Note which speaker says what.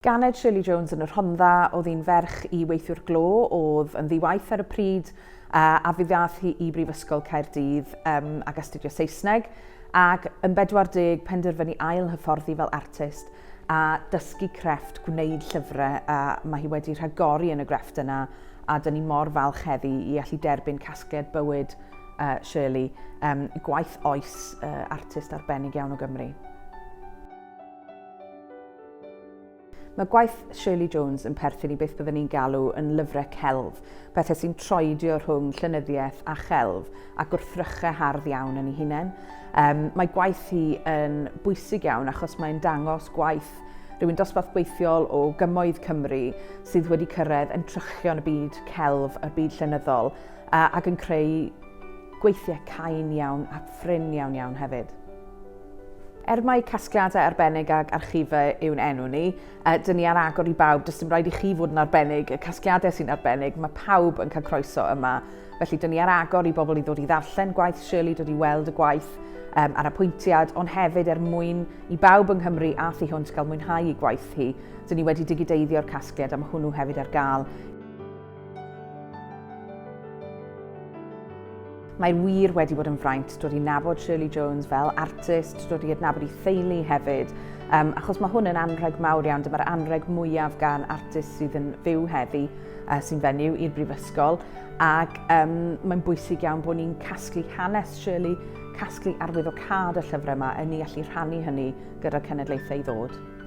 Speaker 1: Ganed Shirley Jones yn y Rhondda, oedd hi'n ferch i weithiwr glo, oedd yn ddi-waith ar y pryd, a fe ddaeth hi i Brifysgol Caerdydd um, ac astudio Saesneg, ac yn 40 penderfynu ail hyfforddi fel artist a dysgu crefft gwneud llyfrau, a mae hi wedi rhagori yn y grefft yna, a dyn ni mor falch heddi i allu derbyn casgliad bywyd uh, Shirley, um, gwaith oes uh, artist arbennig iawn o Gymru. Mae gwaith Shirley Jones yn perthyn i beth byddwn ni'n galw yn lyfrau celf, pethau sy'n troedio rhwng llenyddiaeth a chelf a gwrthrychau hardd iawn yn ei hunain. Um, mae gwaith hi yn bwysig iawn achos mae'n dangos gwaith rhywun dosbarth gweithiol o gymoedd Cymru sydd wedi cyrraedd entrychion y byd celf a'r byd llenyddol ac yn creu gweithiau cain iawn a phrin iawn iawn hefyd. Er mai casgliadau arbennig ag archifau yw'n enw ni, uh, dyn ni ar agor i bawb, does dim rhaid i chi fod yn arbennig, y casgliadau sy'n arbennig, mae pawb yn cael croeso yma. Felly dyn ni ar agor i bobl i ddod i ddarllen gwaith Shirley, dod i weld y gwaith um, ar apwyntiad, ond hefyd er mwyn i bawb yng Nghymru a thu hwnt gael mwynhau ei gwaith hi, dyn ni wedi digideiddio'r casgliad a mae hwnnw hefyd ar gael. Mae wir wedi bod yn fraint dod i nabod Shirley Jones fel artist, dod i adnabod ei theulu hefyd, um, achos mae hwn yn anrheg mawr iawn, dyma'r anrheg mwyaf gan artist sydd yn fyw heddi, uh, sy'n fenyw i'r brifysgol, ac um, mae'n bwysig iawn bod ni'n casglu hanes Shirley, casglu arwyddocâd y llyfrau yma, yn ni allu rhannu hynny gyda'r cenedlaethau i ddod.